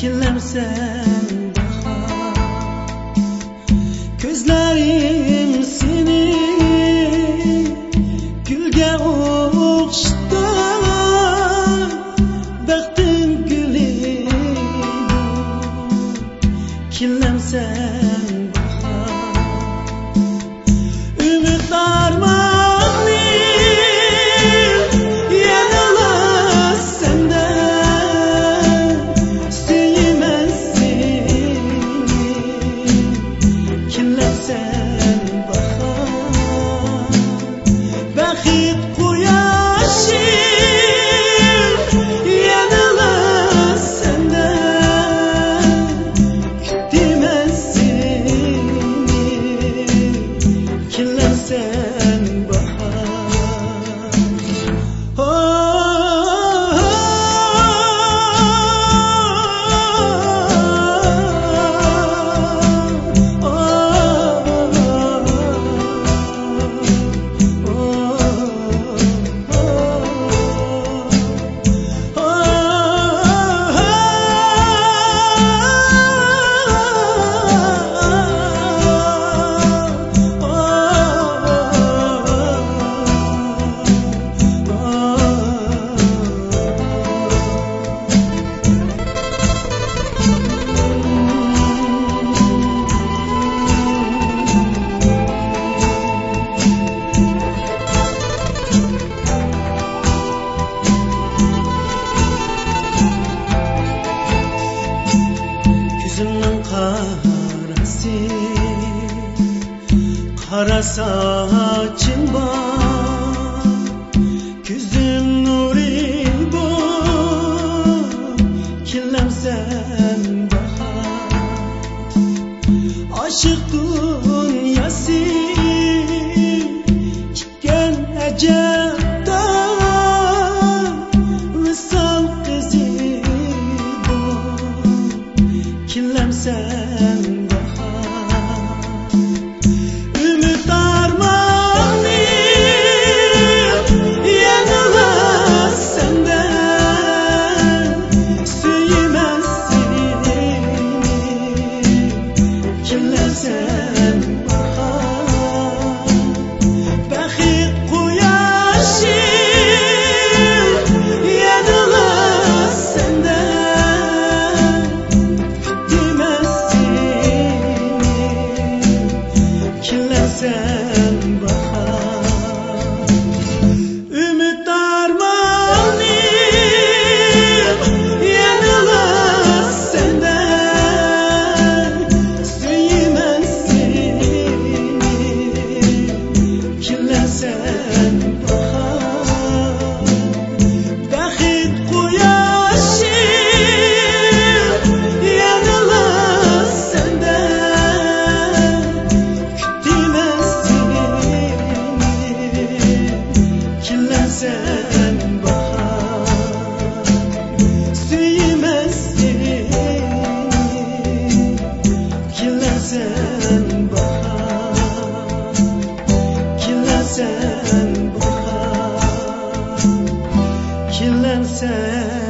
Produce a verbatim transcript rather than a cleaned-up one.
كېلەمسەن باھار. كۆزلىرىم سېنى گۈلگە ئوخشىتىپ، بەختىڭ گۈلى، كېلەمسەن باھار. ئۈمىد ئارمانىم يەنىلا سەندە، سۆيىمەن سېنى، كېلەمسەن باھار. بەخت قۇياشىم يەنىلا سەندە، كۈتىمەن سېنى، كېلەمسەن باھار. كۆزۈمنىڭ قاراسى، قارا ساچىڭ بار، كۆزۈم نۇرى بۇ، كېلەمسەن باھار. ئاشىق دۇنياسى ئىكەن ئەجەبتە، ۋىسال قىزى بۇ، كېلەمسەن باھار. ئۈمىد ئارمانىم يەنىلا سەندە، سۆيىمەن سېنى، كېلەمسەن باھار. بەخت قۇياشىم يەنىلا سەندە، كۈتىمەن سېنى، كېلەمسەن باھار. ئۈمىد ئارمانىم يەنىلا سەندە، سۆيىمەن سېنى، كېلەمسەن باھار. بەخت قۇياشىم يەنىلا سەندە، كۈتىمەن سېنى، كېلەمسەن باھار. سۆيىمەن سېنى، كېلەمسەن باھار. كېلەمسەن باھار، كېلەمسەن